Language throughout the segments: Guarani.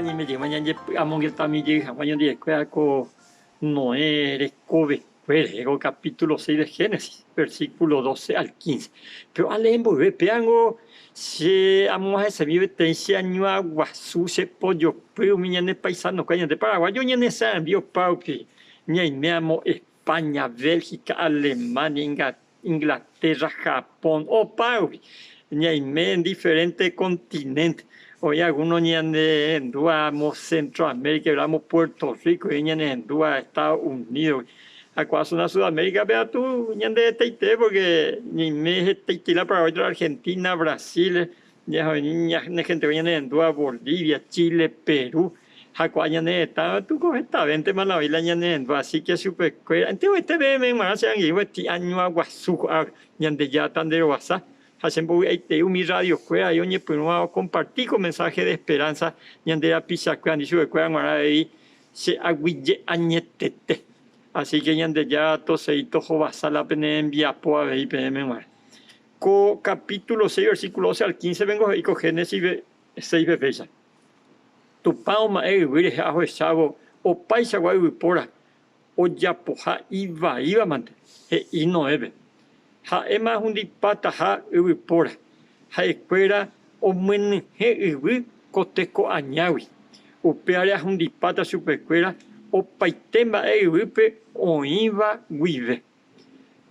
ñaime jeýma ñanjepy'amongetami jey hag̃ua ñandivekuéra ko Noé rekovekue rehe, ko capítulo 6 de Génesis, versículo 12 al 15. Péro alee mboyve péango che amog̃uahẽsemi peteĩ che añua guasu che pojopy umi ñane paisanokuéra, ñande paraguayo ñanesãmbi opárupi ñaime amo España, Bélgica, Alemania, Inglaterra, Japón, opárupi ñaime en diferente continente. Oĩ alguno ñanerendúva amo Centroamérica, amo Puerto Rico, oĩ ñanerendúva Estados Unidos. Ha ko'ã zona Sudamérica-pe katu ñandehetaite porque ñaime hetaite la Paraguay, Argentina, Brasil, Ñane héntekue ñanerendúva Bolivia, Chile, Perú ha ko'ã ñane retã katu ko hetavéntema la oĩ la ñanerendúva. Así que chupekuéra enteroite peẽme g̃uarã che angirũ peteĩ añua guasu ko'ápe Ñandejára nderovasa ha che mbovy'aitei umi radiokuéra avei oñepyrũva okomparti ko mensaje de esperanza ñande rapichakuérandi chupekuéra g̃uarã avei che aguyje añetete. Así que Ñandejára tosei tohovasa la pene rembiapo avei peẽme g̃uarã. Ko capítulo 6 versículo 12 al 15 pengo he'i ko Génesis 6-pe péicha, Tupã oma'ẽ yvy rehe ahechávo opaichagua yvypóra ojapoha ivaíva mante, he'i Noépe. Ha'éma ahundipataha yvypóra, ha'ekuéra omyenyhẽ yvy ko teko añágui. Upévare ahundipáta chupekuéra opaite mba'e yvýpe oĩva guive.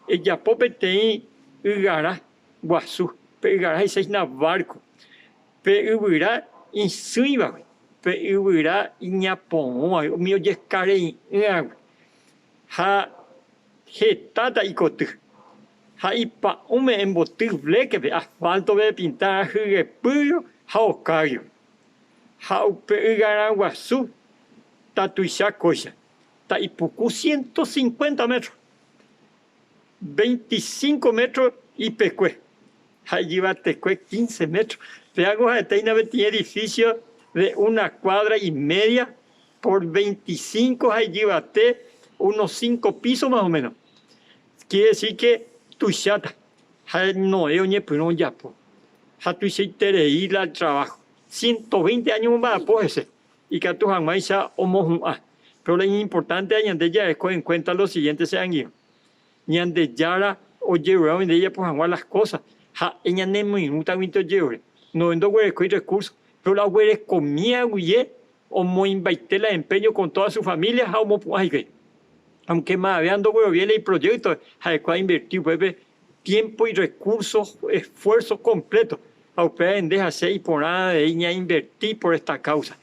Ejapo peteĩ ygara guasu, pe ygara he'iséhina várko, pe yvyra isỹivagui, pe yvyra iñapovõvagui, umi ojekarei'ỹvagui, ha hetáta ikoty. Ha ipa'ũme emboty vlékepe, asfáltope epinta hyepýguio ha okáguio. Ha upe ygara guasu tatuicha kóicha. Ta'ipuku 150 metro, 25 metro ipekue ha ijyvatekue 15 metro. Péago ha'ete hína peteĩ edificio de una cuadra y media por 25 ha ijyvate unos 5 piso más o menos. Quiere decir que tuicháta ha Noé oñepyrũ ojapo ha tuichaiterei la trabajo. 120 año omba'apo hese. Ikatu hag̃uáicha omohu'ã. Péro la iñimportánteva ñande jareko en kuénta lo siguiénte che angirũ, Ñandejára ojerure umi nde ijapo hag̃ua las kósa, ha'e ñanemoirũtaguinte ojerure. Noé ndoguerekói rrekúrso, péro la oguerekomía guie omoĩmbaite la empeño kon tóda su família ha omopu'ã hikuái. Aunke mavéva ndogueroviái la iprojékto, ha'ekuéra oinverti upépe tiémpo, irrekúrso, esfuérso kompléto. Ha upéva nde ha che iporã avei ñainverti por esta causa.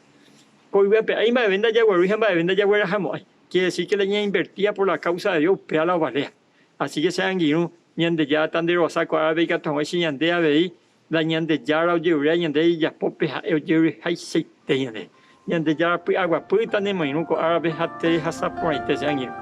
Ko yvy'ape'ái mba'eve ndajaguerúi ha mba'eve ndajaguerahamo'ãi. Quiere decir que la ñainvertía por la causa de Dios upéva la ovalea. Así que che angirũ, Ñandejára tanderovasa ko árape ikatu hag̃uáicha ñande avei la Ñandejára ojeruréva ñande ijapópe ha'e ojerurehaichaite ñande. Ñandejára py'aguapýta nemoirũ ko árape ha terehasa porãite che angirũ.